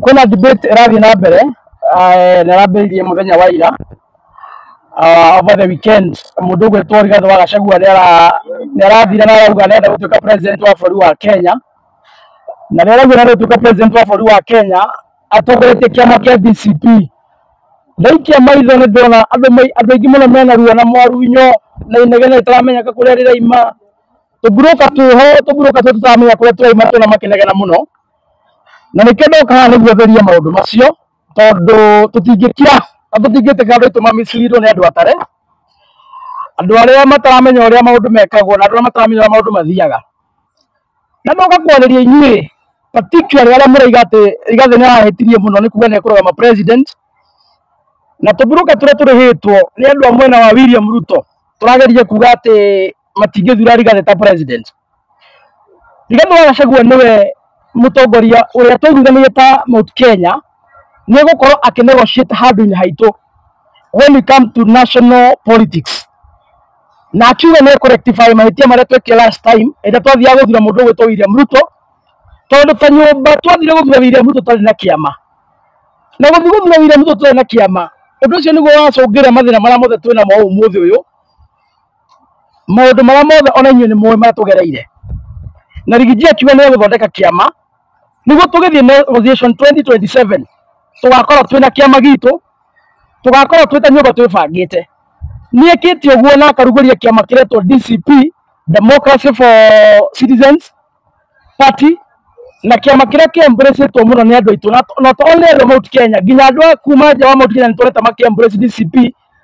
Kwĩna debate ĩrathiĩ na mbere na ĩrambĩrĩirie mũthenya wa ira, over the weekend. Mũndũ ũgwĩtwo Rigathĩ wa Gachagua nĩ arathire na arauga nĩarenda gũtuĩka president wa bũrũri wa Kenya, na nĩ arauga nĩarenda gũtuĩka president wa bũrũri wa Kenya atongoretie kĩama kĩa DCP. Ndaikia maitho nĩ ndona andũ aingĩ mũno mena ruo na mwarunyo na inegene rĩtaramenyeka kũrĩa rĩraima, tũmburoka twĩho, tũmburoka twĩ tũtaramenya kũrĩa tũraima, tũna makĩnegena mũno. Na nĩkĩo ndoka haha nĩguo therie maũndũ macio, tondũ tũtingĩkira na tũtingĩtĩkĩra andũ aitũ mamicirwo nĩ andũ atare, andũ arĩa mataramenya ũrĩa maũndũ mekagwo na andũ arĩa mataramenya ũrĩa maũndũ mathiaga. Na ndoka kwarĩria inyuĩ particularly arĩa mũraiga atĩ Rigathĩ nĩ arahĩtirie mũno nĩ kuga nĩ ekũrũgama president, na tũmburoka tũrĩa tũrĩhĩtwo nĩ andũ a mwena wa William Ruto tũrageria kuga atĩ matingĩthura Rigathĩ ta president. Rigathĩ wa Gachagua nĩwe mũtongoria ũrĩa twaiguithanĩirie ta Mount Kenya nĩ egũkorwo akĩnegotiate handũ-inĩ haitũ when we come to national politics, na akiuga nĩ ekũrectify mahĩtia marĩa twekire last time ĩrĩa twathiaga gũthura mũndũ ũgwĩtwo William Ruto, tondũ ta nyũmba twathire gũthura William Ruto twarĩ na kĩama, na gũthiĩ gũthura William Ruto twarĩ na kĩama, ũndũ ũcio nĩguo wacũngĩra mathĩna marĩa mothe twĩ namo ũmũthĩ ũyũ, maũndũ marĩa mothe ona inyuĩ nĩ mũĩ marĩa tũgereire. Na Riggy G akiuga nĩ egũthondeka kĩama nĩguo tũgĩthiĩ negotiation 2027 tũgakorwo twĩna kĩama gitũ, tũgakorwo twĩ ta nyũmba twĩbangĩte. Nĩ ekĩte ũguo na akarugũria kĩama kĩretwo DCP, Democracy for Citizens Party, na kĩama kĩrĩa kĩ-embrace-ĩtwo mũno nĩ andũ aitũ, not only andũ a Mount Kenya, nginya andũ a kuma nja wa Mount Kenya nĩ tũreta makĩ-embrace DCP,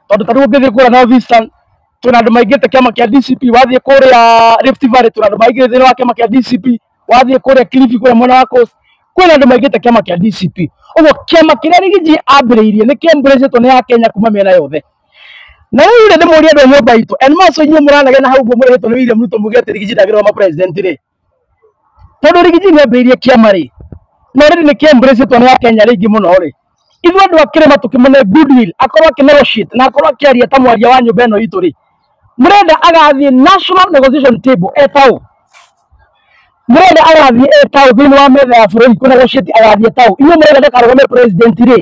tondũ ta rĩu ũngĩthiĩ kũrĩa North Eastern twĩna andũ maingĩte kĩama kĩa DCP, wathiĩ kũrĩa Rift Valley twĩna andũ maingĩrĩte thĩinĩ wa kĩama kĩa DCP, wathiĩ kũrĩa Kilifi kũrĩa mwena wa Coast kwĩna andũ maingĩte kĩama kĩa DCP. Ũguo kĩama kĩrĩa Riggy G ambĩrĩirie nĩ kĩ-embrace-ĩtwo nĩ Akenya kuma mĩena yothe. Na rĩu rĩ, ndĩmũrie andũ a nyũmba itũ, and maco inyuĩ mũranegena hau ũguo mũrĩhĩtwo nĩ William Ruto muge atĩ Riggy G ndagĩrũgama president rĩ, tondũ Riggy G nĩ ambĩrĩirie kĩama rĩ, na already nĩ kĩ-embrace-ĩtwo nĩ Akenya rĩingĩ mũno rĩ, ithuĩ andũ a kĩrĩma tũkĩmũne goodwill akorwo akĩnegotiate na akorwo akĩaria ta mwaria wa nyũmba ĩno itũ rĩ, mũrenda agathiĩ national negotiation table etaũ? Mũrenda agathiĩ etaũ thĩinĩ wa metha ya bũrũri kũnegotiate agathiĩ etaũ? Inyuĩ mũrenda ndakarũgame president rĩ,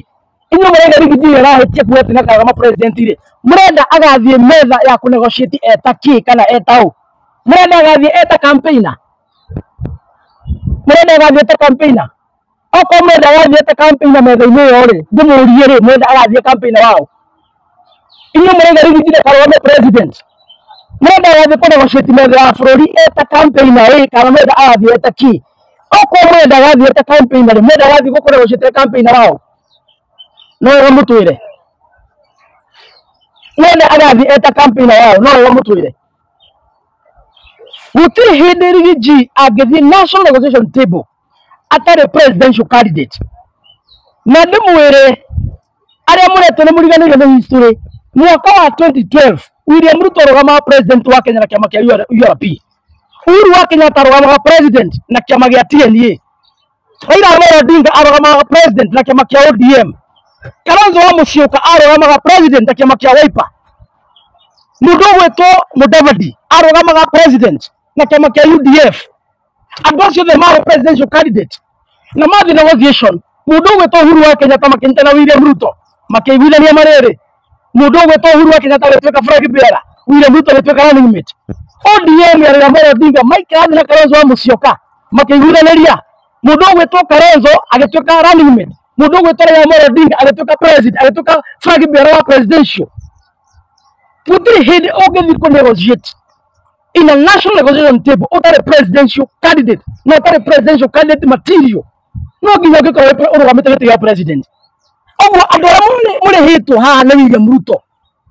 inyuĩ mũrenda Riggy G arahĩtia kuga atĩ ndakarũgama president rĩ, mũrenda agathiĩ metha ya kũnegotiate eta kĩ kana etaũ? Mũrenda agathiĩ eta campaigner? Mũrenda agathiĩ eta campaigner? Okorwo mũrenda agathiĩ eta campaigner metha-inĩ ĩyo rĩ, ndĩmũrie rĩ, mũrenda agathiĩ campaigner waũ? Inyuĩ mũrauga Riggy G ndakarũgame president, mũrenda agathiĩ kũnegotiate metha ya bũrũri eta campaigner ĩ, kana mũrenda agathiĩ eta kĩ? Okorwo mũrenda agathiĩ eta campaigner rĩ, mũrenda agathiĩ kũnegotiate campaigner waũ? No wega mũtwĩre mũrenda agathiĩ eta campaigner waũ? No wega mũtwĩre. Gũtirĩ hĩndĩ Riggy G angĩthiĩ national negotiation table atarĩ presidential candidate. Na ndĩmwĩre arĩa mũretwo nĩ mũriganĩire nĩ history, mwaka wa 2012 William Ruto arũgamaga president wa Kenya na kĩama kĩa URP, Uhuru wa Kenyatta arũgamaga president na kĩama gĩa TNA, Raila Amolo Odinga arũgamaga president na kĩama kĩa ODM, Kalonzo wa Musyoka arũgamaga president na kĩama kĩa Wiper, mũndũ ũgwĩtwo Mudavadi arũgamaga president na kĩama kĩa UDF. Andũ acio othe marĩ presidential candidate na mathiĩ negotiation, mũndũ ũgwĩtwo Uhuru wa Kenyatta makĩnyitana na William Ruto makĩiguithania marĩrĩ, mũndũ ũgwĩtwo Uhuru wa Kenyatta agĩtuĩka flag bearer, William Ruto agĩtuĩka running mate. ODM ya Raila Amolo Odinga maikara thĩ na Kalonzo wa Musyoka makĩiguithanĩria, mũndũ ũgwĩtwo Kalonzo agĩtuĩka running mate, mũndũ ũgwĩtwo Raila Amolo Odinga agĩtuĩka president, agĩtuĩka flag bearer wa presidential. Gũtirĩ hĩndĩ ũngĩthiĩ kũ negotiate in a national negotiation table ũtarĩ presidential candidate na ũtarĩ presidential candidate material. No nginya ũngĩkorwo ũrũgamĩte gĩtĩ gĩa president. Ũguo andũ arĩa mũrĩhĩtwo haha nĩ William Ruto,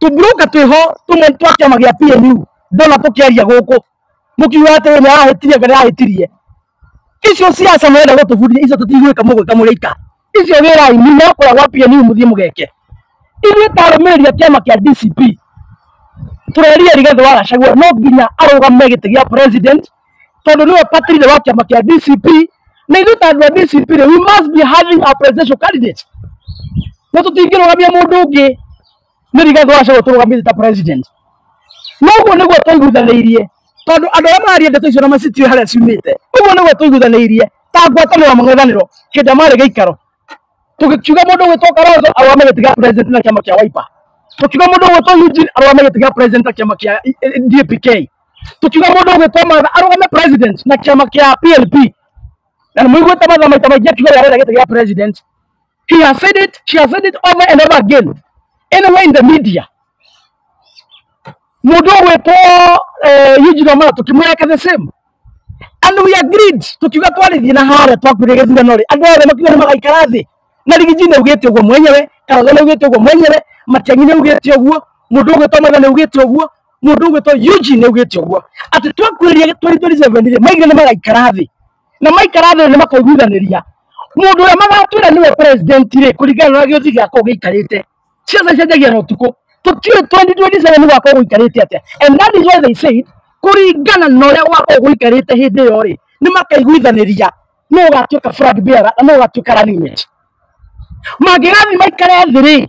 tũmburoka twĩho tũmwe twa kĩama gĩa PNU ndona tũkĩaria gũkũ mũkiuga atĩ nĩ arahĩtirie kana arahĩtirie, icio siasa mũrenda gũtũbundithia icio tũtigwĩka, mũgwĩka mũrĩ ika icio wĩrai nginya kũrĩa gwa PNU mũthiĩ mũgeke. Ithuĩ ta arũmĩrĩri a kĩama kĩa DCP tũreria Rigathĩ wa Gachagua no nginya arũgame gĩtĩ gĩa president, tondũ nĩwe party leader wa kĩama kĩa DCP, na ithuĩ ta andũ a DCP rĩ, we must be having a presidential candidate, na tũtingĩrũgamia mũndũ ũngĩ, nĩ Rigathĩ wa Gachagua tũrũgamĩte ta president. Noguo nĩguo twaiguithanĩirie, tondũ andũ arĩa mararia ndeto icio na macitiũĩ harĩa ciumĩte. Ũguo nĩguo twaiguithanĩirie ta ngwatanĩro ya mũng'ethanĩro hĩndĩ ĩrĩa marĩ gĩikaro. Tukiuga mundu gwitwo Kalonzo arũgame gĩtĩ gĩa president na kĩama kĩa Wiper. Tukiuga mundu gwitwo Eugene arũgame gĩtĩ gĩa president na kĩama kĩa DAP-K. Tukiuga mundu gwitwo Martha arũgame president na kĩama kĩa PLP. Na nĩ mũiguĩte Martha maita maingĩ akiuga we arenda gĩtĩ gĩa president. He has said it, she has said it over and over again. Anywhere in the media. Mundu gwitwo Eugene Wamalwa tukimwĩra the same. And we agreed tukiuga twarithie na harĩa twakuire gĩthurano rĩ, andũ othe makiuga nĩ magaikara thĩ. Na Rigiji nĩ augĩte ũguo mwenyewe, Kalonzo nĩ augĩte ũguo mwenyewe, Matiang'i nĩ augĩte ũguo, mũndũ ũgwĩtwo Martha nĩ augĩte ũguo, mũndũ ũgwĩtwo Eugene nĩ augĩte ũguo. Atĩ twakuĩria 2027 rĩ, maigire nĩ magaikara thĩ. Na maikara thĩ nĩ makaiguithanĩria. Mũndũ ũrĩa magatwĩra nĩwe president rĩ, kũringana na ũrĩa gĩũthi gĩakwa gĩikarĩte. Ciaca icenjagia na ũtukũ. Tũtiũĩ 2027 gwakorwo gũikarĩte atĩa. And that is why they said kũringana na ũrĩa gwakorwo gũikarĩte hĩndĩ ĩyo rĩ, nĩ makaiguithanĩria nũ ũgatuĩka flag bearer na nũ ũgatuĩka running mate. Mangĩgathiĩ maikare thĩ rĩ,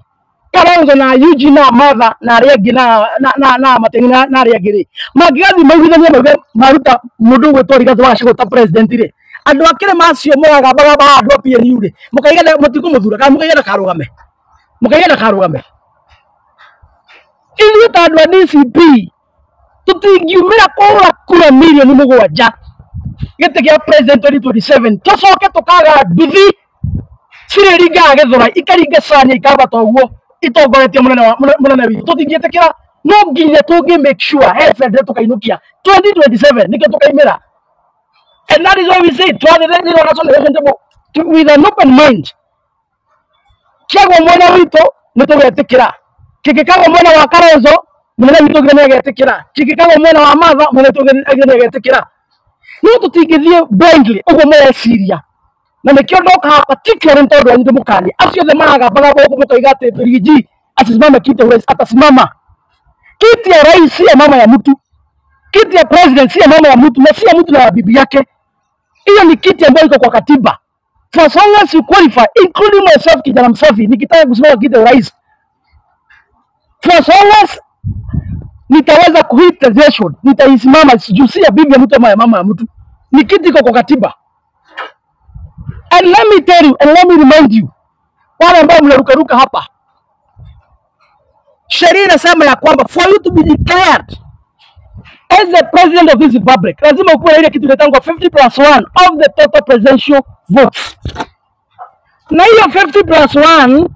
Kalonzo na Eugene na Martha na arĩa angĩ na Matiang'i na arĩa angĩ rĩ, mangĩgathiĩ maiguithanie mauge maruta mũndũ ũgwĩtwo Rigathĩ wa Gachagua ta president rĩ, andũ a kĩrĩma acio mũragamba andũ a PNU rĩ, mũkaiga mũtikũmũthura kana mũkaiga ndakarũgame, mũkaiga ndakarũgame. Ithuĩ ta andũ a DCP tũtingiumĩra kũhũra kura mirioni 7 gĩtĩ kĩa president 2027 tũcoke tũkaga nduthi cirĩringaga gĩthũra ikaringa cania ikambata ũguo itongoretie mũnene witũ. Tũtingĩtĩkĩra, no nginya tũngĩ make sure he bendera tũkainũkia 2027 nĩkĩo tũkaimĩra. And that is why we say twathire thĩinĩ wa National Election Table with an open mind. Kĩagwo mwena witũ nĩ tũgetĩkĩra, kĩngĩkagwo mwena wa Kalonzo mũnene witũ nginya nĩagetĩkĩra, kĩngĩkagwo mwena wa Martha mũnene witũ nginya nĩagetĩkĩra. No tũtingĩthiĩ blindly ũguo mũreciria. Na nĩkĩo ndoka haha particularly nĩ tondũ wanyu ndĩmũkanie acio othe maragambaga gũkũ mũkoiga atĩ Rigiji asisimame kiti ya urais, atasimama. Kiti ya rais si ya mama ya mtu, kiti ya president si ya mama ya mtu na si ya mtu na ya bibi yake. Hiyo ni kiti ambayo iko kwa katiba. For as long as you qualify, including myself, kijana msafi, nikitaka kusimama kiti ya urais, for as long as nitaweza kuhit the threshold, nitaisimama. Juu si ya bibi ya mtu ama ya mama ya mtu, ni kiti iko kwa katiba. And let me tell you and let me remind you, wale ambao mnarukaruka hapa, sheria inasema ya kwamba for you to be declared as the president of this republic, lazima ukuwe na ile kitu inaitangwa 50 plus 1 of the total presidential votes. Na hiyo 50 plus 1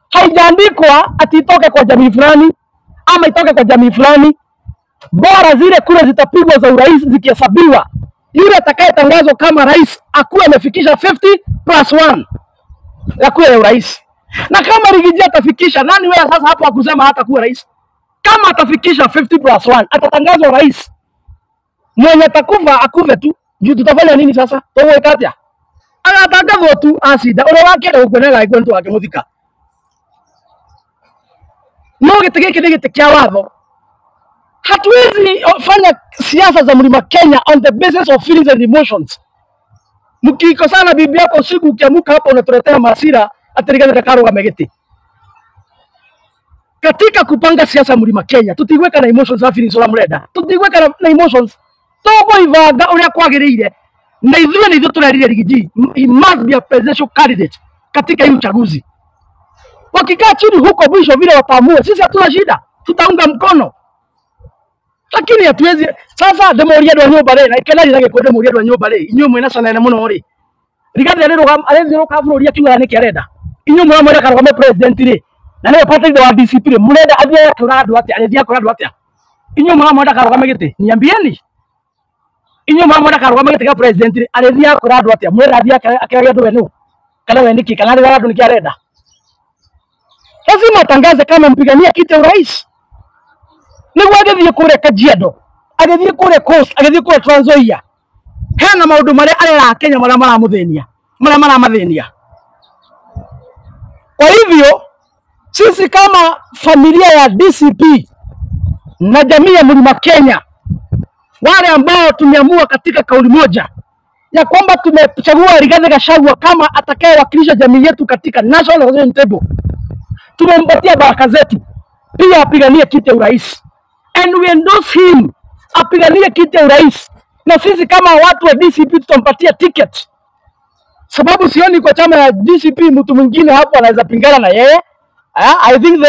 haijaandikwa ati itoke kwa jamii fulani ama itoke kwa jamii fulani. Bora zile kura zitapigwa za urais zikihesabiwa, yule atakayetangazwa kama rais akuwe amefikisha 50 plus 1 ya kura ya urais. Na kama Rigiji atafikisha, nani wewe sasa hapo akusema hata kuwa rais? Kama atafikisha 50 plus 1 atatangazwa rais. Mwenye atakufa akufe tu. Juu tutafanya nini sasa? Tũgwĩka atĩa? Agatangazwo tu acinda ũrĩa wakĩenda gũkua nĩ agagĩkua nĩ tũgakĩmũthika. No gĩtĩ gĩkĩ nĩ gĩtĩ kĩa watho. Hatuwezi fanya siasa za Mlima Kenya on the basis of feelings and emotions. Mkikosana na bibi yako usiku, ukiamuka hapa unatuletea masira ati Rigathi ndakarũgame gĩtĩ. Katika kupanga siasa Mlima Kenya tutigweka na emotions na feelings ũrĩa mũrenda, tutigweka na emotions, tũgũibanga ũrĩa kwagĩrĩire. Na ithuĩ nĩ ithuĩ tũrerire Rigiji he must be a presidential candidate katika hii uchaguzi. Wakikaa chini huko mwisho vile wataamua, sisi hatuna shida, tutaunga mkono, lakini hatuwezi sasa ndĩmũrie andũ a nyũmba rĩ, na ikenari na gĩkũ ndĩmũrie andũ a nyũmba rĩ, inyuĩ mwĩna cana mũno rĩ, Rigathi arĩthiũrũka bũrũri akiugaga nĩkĩ arenda? Inyuĩ mũramwĩra karũgame president rĩ, na nĩwe party leader wa DCP rĩ, mũrenda athiĩ akĩũra andũ atĩa? Arĩthiĩ akĩũra andũ atĩa? Inyuĩ mũramwenda karũgame gĩtĩ, niambieni, inyuĩ mũramwenda karũgame gĩtĩ gĩa president rĩ, arĩthiĩ akĩũra andũ atĩa? Mũrenda athiĩ akĩragia andũ we nũ kana we nĩkĩ kana arĩraga andũ nĩkĩ arenda? Lazima atangaze kama mpigania kiti ya urais nĩguo agĩthiĩ kũrĩa Kajiado, agĩthiĩ kũrĩa Coast, agĩthiĩ kũrĩa Trans Nzoia, hena maũndũ marĩa arera Kenya marĩa maramũthĩnia, marĩa maramathĩnia. Kwa hivyo sisi kama familia ya DCP na jamii ya Mlima Kenya, wale ambao tumeamua katika kauli moja ya kwamba tumechagua Rigathi Gachagua kama atakayewakilisha jamii yetu katika National Negotiation Table, tumempatia baraka zetu pia apiganie kiti ya urais, and we endorse him apiganie kiti ya urais, na sisi kama watu wa DCP tutampatia ticket. Sababu sioni kwa chama ya DCP mtu mwingine hapo anaweza pingana na yeye. I think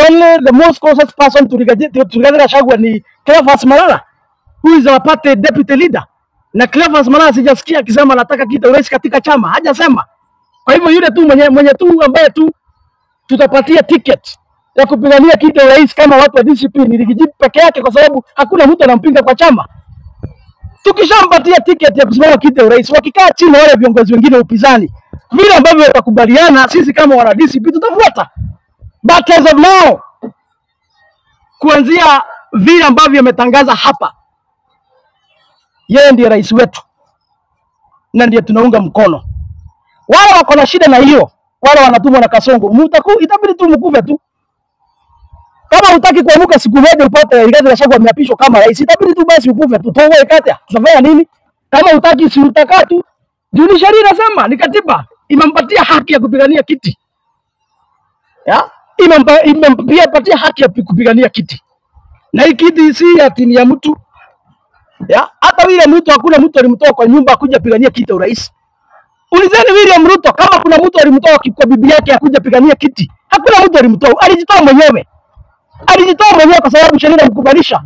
the most closest person to Rigathi Gachagua ni Cleophas Malala, who is our party deputy leader. Na Cleophas Malala sijasikia akisema anataka kiti urais katika chama, hajasema. Kwa hivyo yule tu mwenye tu ambaye tu tutapatia ticket ya kupigania kiti urais kama watu wa DCP ni Riggy G peke yake, kwa sababu hakuna mtu anampinga kwa chama. Tukishampatia ticket ya kusimama kiti urais, wakikaa chini wale viongozi wengine upinzani, vile ambavyo watakubaliana, sisi kama wana DCP tutafuata. But as of now, kuanzia vile ambavyo ametangaza hapa, yeye ndiye rais wetu na ndiye tunaunga mkono. Wale wako na shida na hiyo, wale wanatumwa na Kasongo, itabidi tu mkufe tu. Kama hutaki kuamuka siku moja upate Rigathi Gachagua ameapishwa kama rais, itabidi tu basi ukufe tu. Toa ikate. Tutafanya nini? Kama hutaki si utakaa tu. Juu sheria inasema, ni katiba imempatia haki ya kupigania kiti. Ya? Imempatia haki ya kupigania kiti. Na hii kiti si ati ni ya mtu. Ya? Hata William Ruto hakuna mtu alimtoa kwa nyumba kuja pigania kiti urais. Ulizeni William Ruto kama kuna mtu alimtoa kwa bibi yake akuja pigania kiti. Hakuna mtu alimtoa, alijitoa mwenyewe. Alijitoa mwenyewe kwa sababu sheria inamkubalisha.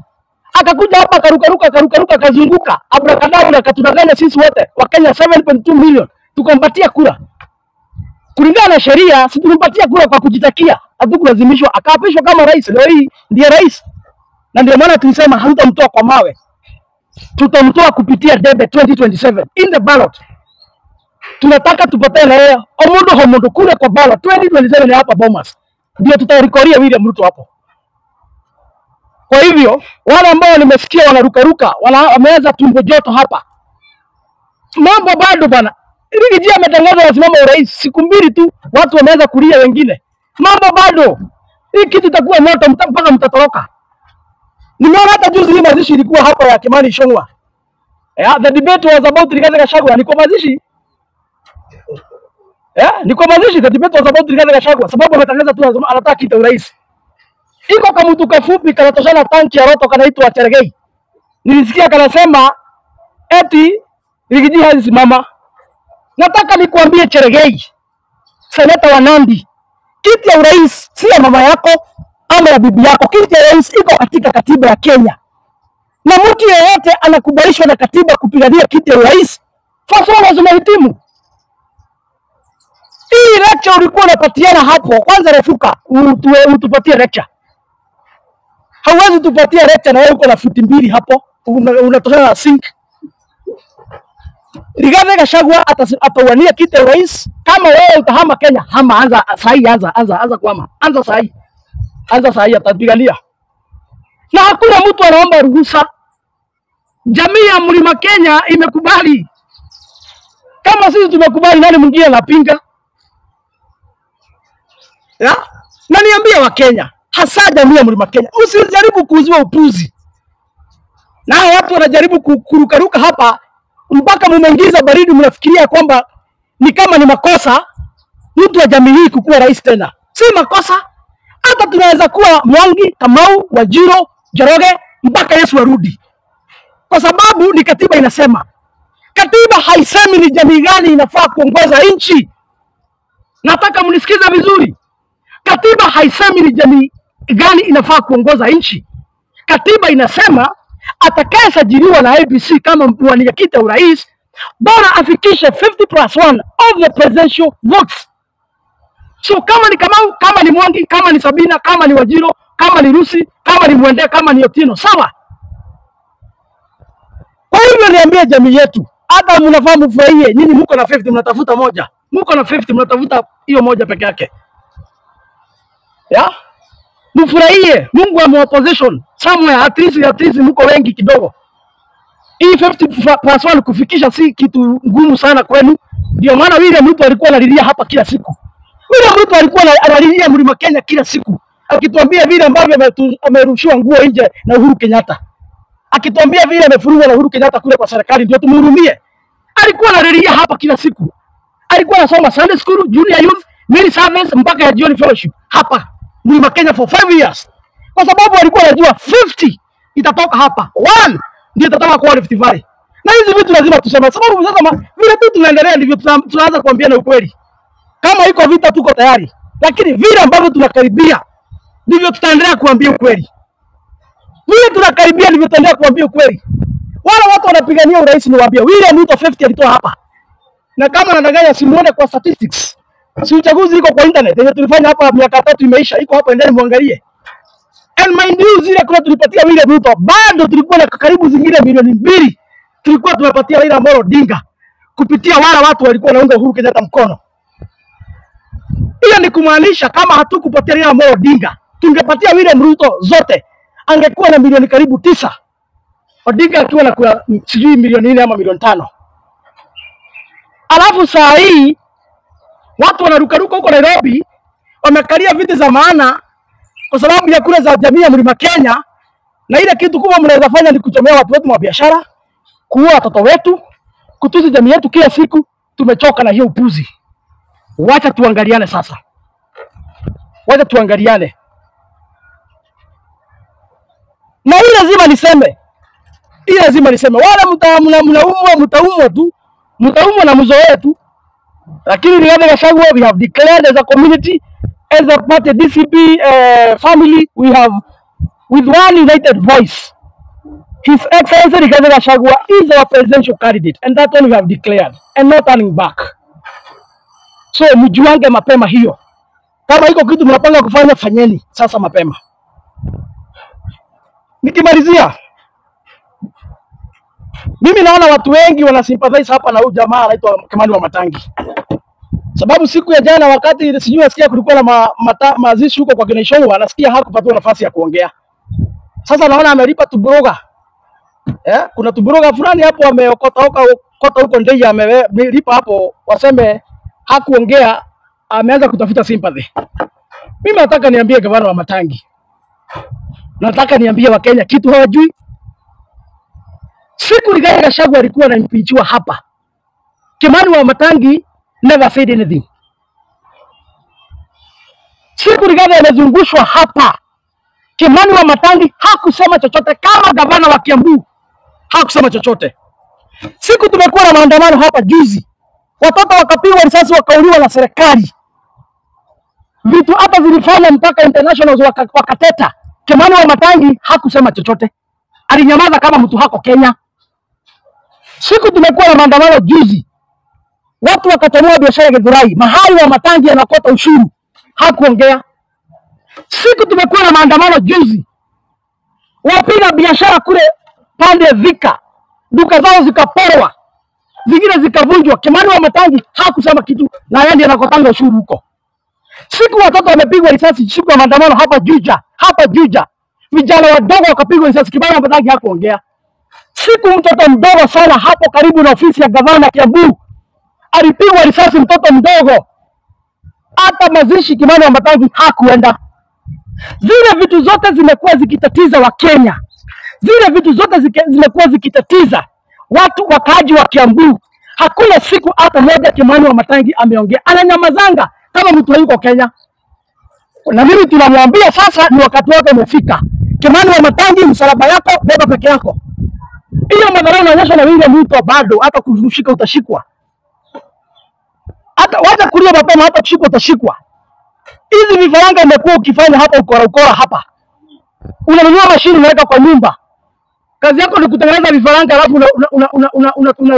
Akakuja hapa akarukaruka akarukaruka akazunguka. Abracadabra akatudanganya sisi wote wa Kenya 7.2 million. Tukampatia kura. Kulingana na sheria, si tulimpatia kura kwa kujitakia, hatukulazimishwa. Akaapishwa kama rais. Leo hii ndiye rais. Na ndio maana tulisema hatutamtoa kwa mawe. Tutamtoa kupitia debe 2027 in the ballot. Tunataka tupate na yeye omundo homundo kule kwa ballot 2027 ni hapa Bomas. Ndio tutarekodia William Ruto hapo. Kwa hivyo wale ambao nimesikia wanarukaruka, wameanza tumbo joto hapa. Mambo bado bana. Riggy G ametangaza wasimama urais siku mbili tu, watu wameanza kulia wengine. Mambo bado. Hii kitu itakuwa moto mpaka mtatoroka. Nimeona hata juzi hii mazishi ilikuwa hapa ya Kimani Ichung'wah. Yeah, the debate was about Rigathi Gachagua. Ni kwa mazishi. Yeah, ni kwa mazishi, the debate was about Rigathi Gachagua sababu ametangaza tu anataka kiti urais. Iko kama mtu kafupi kanatoshana tanki ya roto kanaitwa Cherargei. Nilisikia kanasema eti Riggy G hazisimama. Nataka nikuambie Cherargei, seneta wa Nandi, kiti ya urais si ya mama yako ama ya bibi yako. Kiti ya urais iko katika katiba ya Kenya. Na mtu yeyote anakubalishwa na katiba kupigania kiti ya urais, first lazima hitimu. Hii lecture ulikuwa unapatiana hapo, kwanza refuka, utupatie lecture. Hauwezi tupatia lecture na wewe uko na futi mbili hapo, unatoshana na sink. Rigathi Gachagua atawania kiti ya urais. Kama wewe utahama Kenya, hama, anza sahi, anza kuhama. Anza sahi. Anza sahi atapigania. Na hakuna mtu anaomba ruhusa. Jamii ya Mlima Kenya imekubali. Kama sisi tumekubali, nani mwingine anapinga? Ya? Na niambie wa Kenya, hasa jamii ya Mlima Kenya, usijaribu kuuzua upuzi. Na watu wanajaribu kurukaruka hapa mpaka mumeingiza baridi, mnafikiria kwamba ni kama ni makosa mtu wa jamii hii kukuwa rais tena. Si makosa. Hata tunaweza kuwa Mwangi, Kamau, Wajiro, Njoroge mpaka Yesu arudi. Kwa sababu ni katiba inasema. Katiba haisemi ni jamii gani inafaa kuongoza nchi. Nataka mnisikize vizuri. Katiba haisemi ni jamii gani inafaa kuongoza nchi. Katiba inasema atakayesajiliwa na IEBC kama mwania kiti urais bora afikishe 50+1 of the presidential votes. So kama ni Kamau, kama ni Mwangi, kama ni Sabina, kama ni Wajiro, kama ni Rusi, kama ni Mwende, kama ni Otieno, sawa. Kwa hivyo niambie jamii yetu, hata mnafaa mfurahie, nyinyi mko na 50 mnatafuta moja. Mko na 50 mnatafuta hiyo moja peke yake. Ya? Mfurahie, Mungu ame opposition somewhere, at least mko wengi kidogo. Hii 50+1 kufikisha si kitu ngumu sana kwenu. Ndio maana William Ruto alikuwa analilia hapa kila siku. William Ruto alikuwa analilia Mlima Kenya kila siku, akituambia vile ambavyo amerushiwa nguo nje na Uhuru Kenyatta, akituambia vile amefurugwa na Uhuru Kenyatta kule kwa serikali, ndio tumhurumie. Alikuwa analilia hapa kila siku. Alikuwa anasoma Sunday school, junior youth, mini service mpaka ya jioni fellowship hapa Mlima Kenya for 5 years. Kwa sababu alikuwa anajua 50 itatoka hapa, 1 ndio itatoka kwa Rift Valley. Na hizi vitu lazima tuseme, sababu sasa vile tu tunaendelea ndivyo tunaanza kuambiana ukweli. Kama iko vita tuko tayari, lakini vile ambavyo tunakaribia ndivyo tutaendelea kuambia ukweli. Vile tunakaribia ndivyo tutaendelea kuambia ukweli. Wala watu wanapigania urais, niwaambie William Ruto 50 alitoa hapa. Na kama nadanganya simuone kwa statistics. Si uchaguzi iko kwa internet yenye tulifanya hapa miaka 3 imeisha, iko hapo, endeni muangalie. And mind you, zile kura tulipatia William Ruto bado tulikuwa na karibu zingine milioni 2 tulikuwa tumepatia Raila Amolo Odinga kupitia wala watu walikuwa wanaunga Uhuru Kenyatta mkono. Hiyo ni kumaanisha kama hatukupatia Raila Amolo Odinga, tungepatia William Ruto zote, angekuwa na milioni karibu 9. Odinga akiwa na kura sijui milioni 4 ama milioni 5. Alafu saa hii watu wanarukaruka huko Nairobi, wamekalia viti za maana kwa sababu ya kura za jamii ya Mlima Kenya, na ile kitu kubwa mnaweza fanya ni kuchomea watu wetu wa biashara, kuua watoto wetu, kutusi jamii yetu kila siku. Tumechoka na hiyo upuzi. Wacha tuangaliane sasa. Wacha tuangaliane. Na hii lazima niseme. Hii lazima niseme. Wala mnaumwa, mtaumwa tu. Mtaumwa na mzoee tu. Lakini Rigathi Gachagua, we have declared as a community, as a party DCP family, we have with one united voice. His Excellency Rigathi Gachagua is our presidential candidate, and that one we have declared and not turning back. So mjuange mapema hiyo. Kama iko kitu mnapanga kufanya, fanyeni sasa mapema. Nikimalizia, mimi naona watu wengi wana sympathize hapa na huyu jamaa anaitwa Kimani Wamatangi. Sababu siku ya jana wakati sijui nasikia kulikuwa na mazishi huko kwa kina Ishongwa, nasikia hakupatiwa nafasi ya kuongea. Sasa naona amelipa tuburoga. Kuna tuburoga fulani hapo ameokota huko ndei, amelipa hapo waseme hakuongea, ameanza kutafuta sympathy. Mimi nataka niambie gavana wa Matangi. Nataka niambie Wakenya kitu hawajui. Siku Rigathi Gachagua alikuwa anampichua hapa, Kimani Wamatangi never said anything. Siku Rigathi amezungushwa hapa, Kimani Wamatangi hakusema chochote. Kama gavana wa Kiambu hakusema chochote. Siku tumekuwa na maandamano hapa juzi, watoto wakapigwa risasi wakauliwa na serikali. Vitu hapa zilifanya mpaka internationals wakateta. Kimani Wamatangi hakusema chochote. Alinyamaza kama mtu hako Kenya. Siku tumekuwa na maandamano juzi, watu wakatomua biashara Githurai, mahali Wamatangi anakota ushuru, hakuongea. Siku tumekuwa na maandamano juzi, wapiga biashara kule pande Thika, duka zao zikaporwa, zingine zikavunjwa. Kimani Wamatangi hakusema kitu, na yeye ndiye anakotanga ushuru huko. Siku watoto wamepigwa risasi siku ya maandamano hapa Juja, hapa Juja, vijana wadogo wakapigwa risasi, Kimani Wamatangi hakuongea. Siku mtoto mdogo sana hapo karibu na ofisi ya gavana Kiambu alipigwa risasi, mtoto mdogo, hata mazishi Kimani Wamatangi hakuenda. Zile vitu zote zimekuwa zikitatiza wa Kenya. Zile vitu zote zimekuwa zikitatiza watu wakaaji wa Kiambu. Hakuna siku hata moja Kimani Wamatangi ameongea. Ananyamazanga kama mtu hayuko Kenya. Na mimi tunamwambia sasa ni wakati wake umefika. Kimani Wamatangi, msalaba yako beba peke yako. Hiyo madhara inaonyesha na William Ruto bado hata kushika utashikwa. Hata wacha kulia mapema, hata kushikwa utashikwa. Hizi vifaranga umekuwa ukifanya hapa ukora ukora hapa. Unanunua mashini unaweka kwa nyumba. Kazi yako ni kutengeneza vifaranga alafu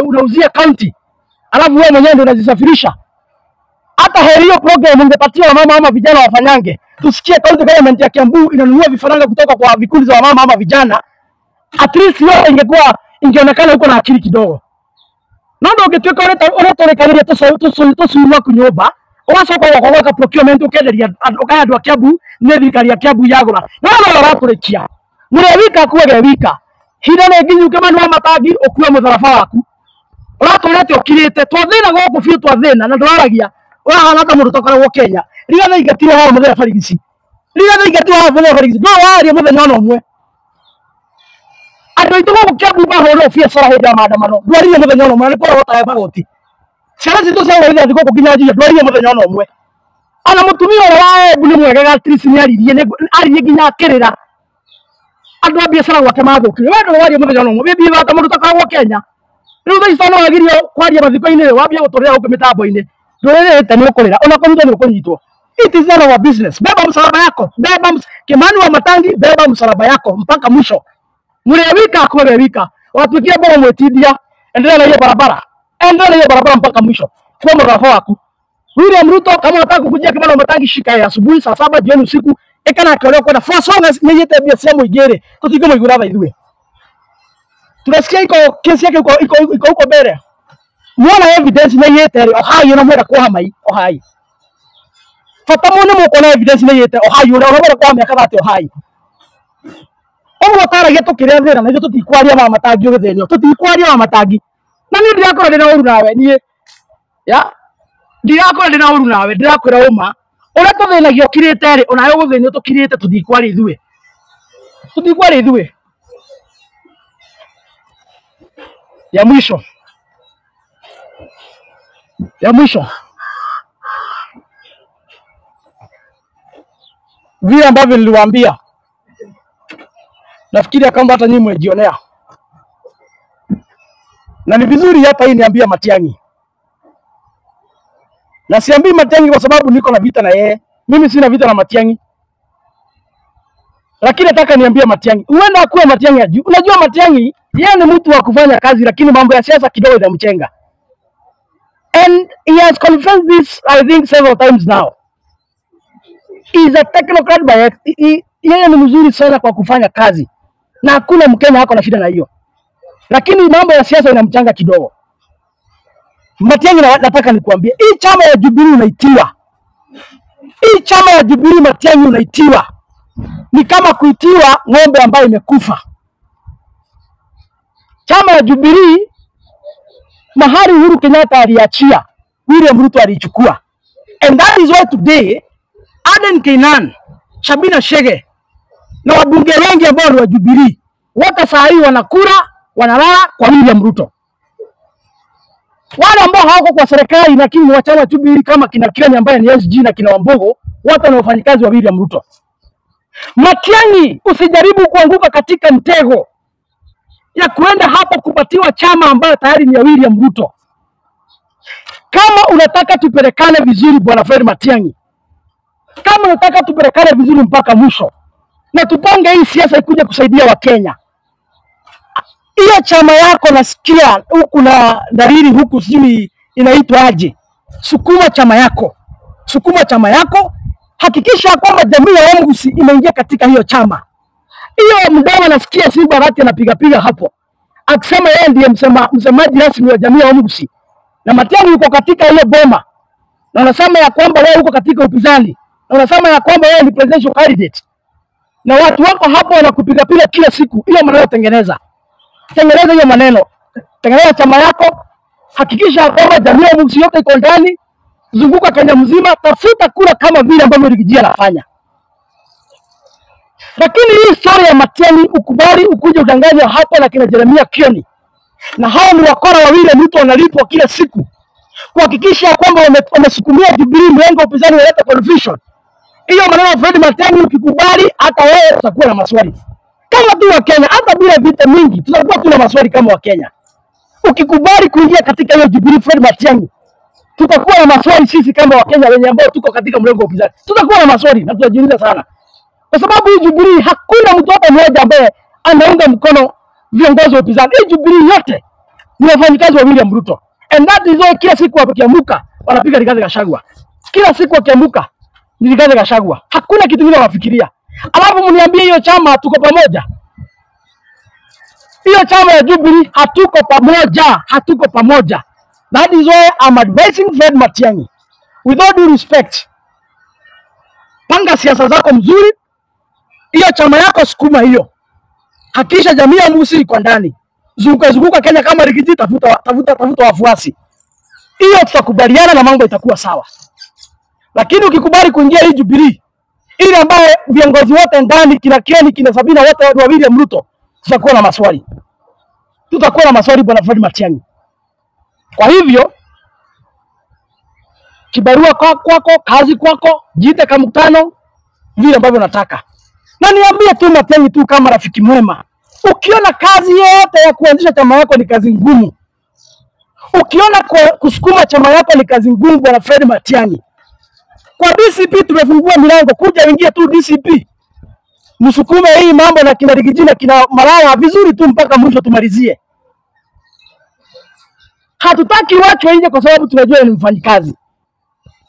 unauzia county. Alafu wewe mwenyewe ndio unazisafirisha. Hata heri hiyo program ungepatia wamama ama vijana wafanyange. Tusikie county government ya Kiambu inanunua vifaranga kutoka kwa vikundi za wamama ama vijana. At least hiyo ingekuwa ingeonekana huko na akili kidogo. Nondo ũngĩtuĩka ũretorekanĩria tũcui gwaku nyũmba, ũgacoka ũgoka gwaka procurement ũkenderia ũkahe andũ a Kiambu, nĩ thirikari ya Kiambu yagũra. No no ũratũrĩkia. Mũrĩa wika akuage wika. Hinda nĩ nginyu Kimani Wamatangi ũkue mũtharaba waku. Ũratũrĩte ũkirĩte, twathĩna gũkũ biũ twathĩna na ndũraragia. Ũrahana ta mũndũ ũtakoragwo Kenya. Rigathi ingatirwo haha mũthenya barigici. Rigathi ingatirwo haha mũthenya barigici. No waria mũthenya ona ũmwe. Andũ aitũ gũkũ Kiambu mahũrwo biacara hĩndĩ ya maandamano, ndwaririe mũthenya ona ũmwe, na nĩ kũrogota magoti. Ciana citũ cia rithathi gũkũ nginya Juja, ndwaririe mũthenya ona ũmwe. Ona mũtumia ũrĩa wa Embu nĩ mwega at least nĩ aririe nginya akĩrĩra. Andũ a biacara gwake mathũkire. We ndũrĩ waria mũthenya ona ũmwe. Wĩ ta mũndũ ũtakoragwo Kenya. Rĩu thaa ici tondũ nĩwagĩrĩirwo kwaria mathiko-inĩ wambia gũtũrĩra gũkũ mĩtambo-inĩ ndũrĩrĩte nĩ ũkũrĩra ona kũnyitwo nĩ ũkũnyitwo. It is none of our business. Beba msalaba yako. Beba Kimani wa Matangi, beba msalaba yako mpaka mwisho. Mlĩa wika akwe wika. Watuikia bora mwetidia. Endelea na hiyo barabara. Endelea na hiyo barabara mpaka mwisho. Kwa msalaba wako. William Ruto kama unataka kukujia Kimani wa Matangi shika ya asubuhi saa 7 jioni usiku ekana akiolewa kwenda for so long as niyete bia cia muingĩ tutinge muigura tha ithuĩ. Tunasikia iko kesi yake iko huko mbele. Muona evidence na yete ohai na mwenda kuoha mai ohai. Bata muone mukona evidence na yete ohai uria mwenda kuoha miaka 30 ohai. Ũguo taragia tukiria thĩna na ithuĩ tũtikwaria wa Matangi ũgĩthĩnio tũtikwaria wa Matangi. Na niĩ ndirakorwo ndĩna ũru nawe niĩ ya ndirakorwo ndĩna ũru nawe ndĩrakwĩra ũma ũrĩa tũthĩnagio ũkirĩte rĩ onawe ũgũthĩnio tũkirĩte tũtikwaria ithuĩ tũtikwaria ithuĩ. Ya mwisho, ya mwisho, vile ambavyo niliwaambia, nafikiria kwamba hata nyinyi mmejionea, na ni vizuri hapa hii niambia Matiang'i, na siambii Matiang'i kwa sababu niko na vita na yeye. Mimi sina vita na Matiang'i, lakini nataka niambie Matiang'i, huenda akuwe Matiang'i ajui. Unajua Matiang'i yeye ni mtu wa kufanya kazi, lakini mambo ya siasa kidogo inamchenga. And he has confessed this, I think, several times now. He is a technocrat by yeye ni mzuri sana kwa kufanya kazi, na hakuna Mkenya hako na shida na hiyo, lakini mambo ya siasa inamchanga kidogo. Matiang'i, nataka nikuambie, hii chama ya Jubilee unaitiwa, hii chama ya Jubilee Matiang'i unaitiwa, ni kama kuitiwa ng'ombe ambayo imekufa. Chama ya Jubilee mahali Uhuru Kenyatta aliachia, William Ruto alichukua. And that is why today Aden Keynan, Sabina Chege na wabunge wengi ambao ni wa Jubilee wote saa hii wanakula wanalala kwa William Ruto. Wale ambao hawako kwa serikali lakini ni wa chama Jubilee kama kina Kioni ambaye ni SG na kina Wambogo, wote ni wafanyikazi wa William Ruto. Matiang'i, usijaribu kuanguka katika mtego ya kuenda hapo kupatiwa chama ambayo tayari ni ya William Ruto. Kama unataka tupelekane vizuri bwana Fred Matiang'i, kama unataka tupelekane vizuri mpaka mwisho na tupange hii siasa ikuje kusaidia Wakenya, hiyo chama yako nasikia huku na dalili huku sijui inaitwa aje, sukuma chama yako, sukuma chama yako, hakikisha kwamba jamii ya Omgusi imeingia katika hiyo chama. Hiyo mdawa nasikia Simba Arati anapiga piga hapo akisema yeye ndiye msemaji rasmi wa jamii ya Omgusi, na Matiang'i yuko katika hiyo boma, na unasema ya kwamba wewe uko katika upinzani, na unasema ya kwamba wewe ni presidential candidate, na watu wako hapo wanakupiga piga kila siku. Hiyo maneno tengeneza, tengeneza hiyo maneno, tengeneza chama yako, hakikisha kwamba jamii ya Omgusi yote iko ndani, zunguka Kenya mzima, tafuta kura kama vile ambavyo Rigiji anafanya. Lakini hii story ya Matiang'i ukubali ukuje udanganywa hapa na kina Jeremia Kioni, na hao ni wakora wawili mtu wanalipwa kila siku kuhakikisha kwamba wamesukumia Jubilee mrengo upinzani waleta confusion. Hiyo maneno ya Fred Matiang'i ukikubali, hata wewe utakuwa na maswali kama tu wa Kenya. Hata bila vita mingi tutakuwa tuna maswali kama wa Kenya. Ukikubali kuingia katika hiyo Jubilee Fred Matiang'i, tutakuwa na maswali sisi kama wa Kenya wenye ambao tuko katika mrengo wa upinzani, tutakuwa na maswali na tutajiuliza sana, kwa sababu hii Jubilee hakuna mtu hata mmoja ambaye anaunga mkono viongozi wa upinzani. Hii Jubilee yote ni wafanyikazi wa William Ruto. And that is why kila siku wakiamuka wanapiga Rigathi Gachagua. Kila siku wakiamuka ni Rigathi Gachagua. Hakuna kitu kingine wanafikiria. Alafu mniambie hiyo chama tuko pamoja? Hiyo chama ya Jubilee hatuko pamoja, hatuko pamoja. That is why I'm advising Fred Matiang'i, with all due respect, panga siasa zako mzuri, hiyo chama yako sukuma hiyo, hakikisha jamii ya Musi iko ndani, zunguka zunguka Kenya kama Rigiji, tafuta tafuta tafuta wafuasi, hiyo tutakubaliana na mambo itakuwa sawa. Lakini ukikubali kuingia hii Jubilee ile ambayo viongozi wote ndani kina Kioni kina Sabina wote wa William Ruto, tutakuwa na maswali, tutakuwa na maswali bwana Fred Matiang'i. Kwa hivyo kibarua kwako, kazi kwako, jiite kama mkutano vile ambavyo nataka. Na niambie tu Matiang'i tu kama rafiki mwema, ukiona kazi yote ya kuanzisha chama yako ni kazi ngumu, Ukiona kusukuma chama yako ni kazi ngumu, bwana Fred Matiang'i, kwa DCP tumefungua milango, kuja ingia tu DCP, msukume hii mambo na kina Rigiji na kina Malaya vizuri tu mpaka mwisho tumalizie. Hatutaki wachwe nje kwa sababu tunajua ni mfanyikazi,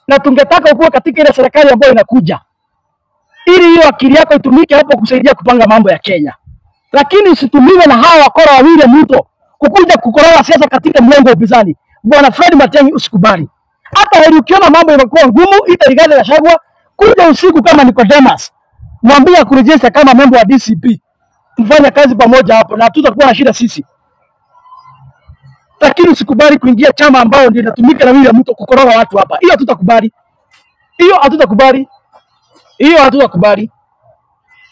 na tungetaka ukuwe katika ile serikali ambayo inakuja, ili hiyo akili yako itumike hapo kusaidia kupanga mambo ya Kenya, lakini usitumiwe na hawa wakora wa William Ruto kukuja kukoroga siasa katika mlengo wa upinzani. Bwana Fred Matiang'i, usikubali. Hata heri ukiona mambo yamekuwa ngumu, ita Rigathi Gachagua kuja usiku kama Nicodemus, mwambie akurejesha kama member wa DCP, mfanye kazi pamoja hapo na hatutakuwa na shida sisi. Lakini usikubali kuingia chama ambayo ndio inatumika na William Ruto kukoroga watu hapa. Hiyo hatutakubali, hiyo hatutakubali, hiyo hatutakubali.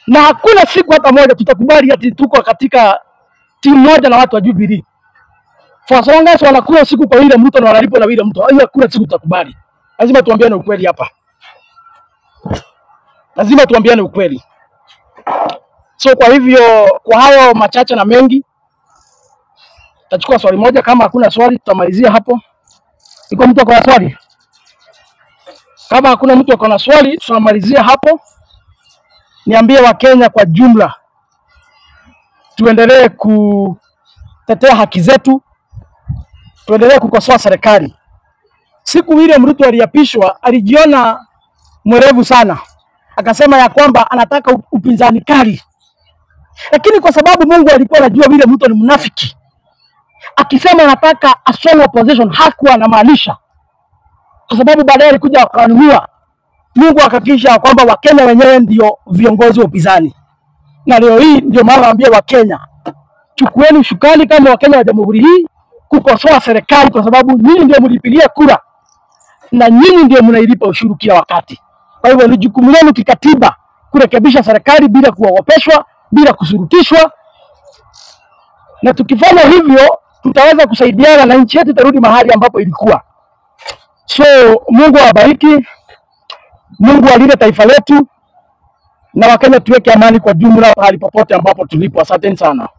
Na hakuna siku hata moja tutakubali ati tuko katika timu moja na watu wa Jubilee. For as long as wanakula usiku kwa William Ruto na wanalipwa na William Ruto, hiyo hakuna siku tutakubali. Lazima tuambiane ukweli hapa, lazima tuambiane ukweli. So kwa hivyo, kwa hayo machache na mengi, tachukua swali moja. Kama hakuna swali, tutamalizia hapo. Iko mtu ako na swali? Kama hakuna mtu ako na swali, tutamalizia hapo. Niambie Wakenya kwa jumla, tuendelee kutetea haki zetu, tuendelee kukosoa serikali. Siku William Ruto aliapishwa, alijiona mwerevu sana, akasema ya kwamba anataka upinzani kali, lakini kwa sababu Mungu alikuwa anajua William Ruto ni mnafiki, akisema anataka a strong opposition hakuwa anamaanisha, kwa sababu baadaye alikuja akanunua. Mungu akahakikisha kwamba Wakenya wenyewe ndio viongozi wa upinzani, na leo hii ndio maana naambia Wakenya, chukueni usukani kama Wakenya wa jamhuri hii kukosoa serikali, kwa sababu nyinyi ndio mlipigia kura na nyinyi ndio mnailipa ushuru kila wakati. Kwa hivyo ni jukumu lenu kikatiba kurekebisha serikali bila kuogopeshwa, bila kusurutishwa, na tukifanya hivyo tutaweza kusaidiana na nchi yetu itarudi mahali ambapo ilikuwa. So Mungu awabariki, Mungu alinde taifa letu, na Wakenya tuweke amani kwa jumla mahali popote ambapo tulipo. Asanteni sana.